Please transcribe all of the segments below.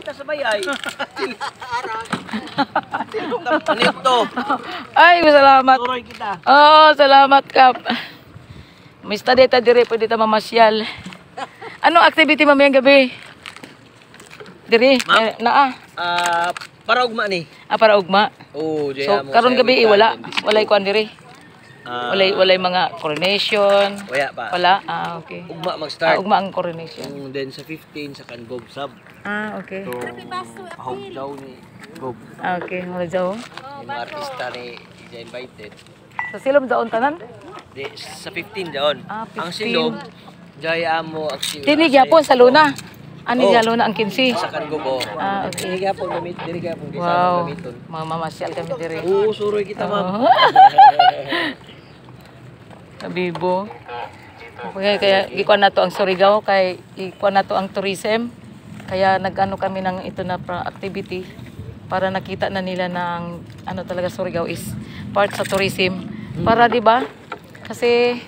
Kita sa bayay. Ano ito? Ay, salamat. Turoy kita. Oh, salamat, Kap. May study ta dire, pwede ta mamasyal. Anong activity mamayang gabi? Dire, Ma'am? Eh, naa. Ah, para ugma ni. Ah, para ugma. Oh, So, karon gabi eh, wala. Walay kuan dire. Ah, Walay mga coronation. Wala pa. Wala. Ah, okay. Ugma Ah, mag-start. ugma ang coronation. Then sa 15 sa kan Gob sab. Ah, okay. So, pahog daw ni Gob. Ah, okay. Wala daw. Yung mga artista ni is invited. Sa silom daon tanan? Di, sa 15 daon. Ah, Ang 15. silom, jay amo aksi. Dini gyapon sa Luna. Ani Oh. oh. Luna ang 15. Sa kan Gob. Oh. Ah, okay. Dili gyapon gamit, dili gyapon kay Wow. gamiton. Mamamasyal kami dire. Oo, suroy kita, ma'am. Oh. Kabibo. Kaya gikuan nato ang Surigao kay ikuan nato ang tourism. Kaya nag-ano kami ng ito na activity para nakita na nila na ang ano talaga Surigao is part sa tourism. Para, 'di ba? Kasi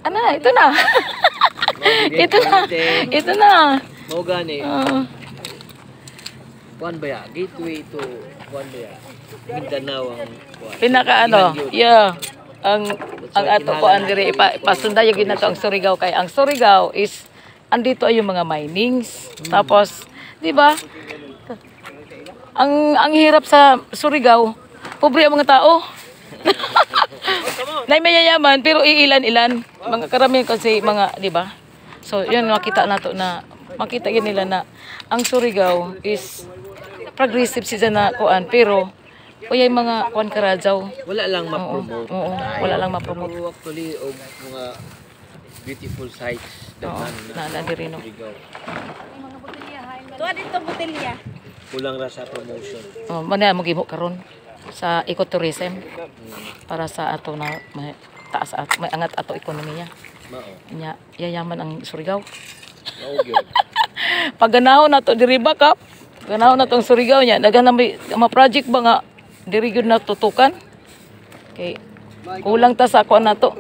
ano, ito na. Ito na. Ito na. Mao gani. Oo. Kuan ba ya? Gateway to kuan ba ya? Mindanao ang kuan. Pinaka ano, yeah. Ang ato ko dire ipasunday gyud nato ang Surigao kay ang Surigao is andito ay yung mga minings. Tapos, 'di ba? Ang hirap sa Surigao, pobre ang mga tao. Nay mayayaman pero iilan-ilan. Mga karamihan kasi mga, 'di ba? So, yun makita nato na makita gyud nila na ang Surigao is progressive siya na kuan pero uyay mga kuan karadyaw. Wala lang ma-promote. Oo, wala lang ma-promote. Pero actually og mga beautiful sites Oo, daghan na diri, no. Surigao. Tuwa dito botelya. Kulang ra sa promotion. Oh, man mo gimo karon sa ecotourism para sa ato na may taas at may angat ato ekonomiya. Mao. Nya yayaman ang Surigao. Mao gyud. Pagganahon nato diri ba, Kap? Ganahon nato ang Surigao niya. Daghan na may mga project ba nga diri gyud natutukan. Kay kulang ta sa kuan nato.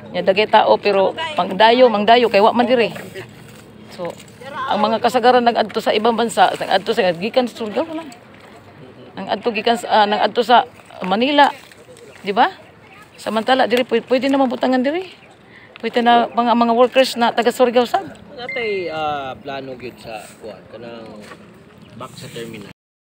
Nya dagay tao pero pangdayo, mangdayo kay wa man diri. So, ang mga kasagaran nag-adto sa ibang bansa, nag-adto sa gikan sa Surigao lang. Ang adto gikan sa nang adto sa Manila, di ba? Samantala diri pwede na mabutangan diri. Pwede na mga workers na taga Surigao sad. Natay plano gyud sa kuan kanang back sa terminal.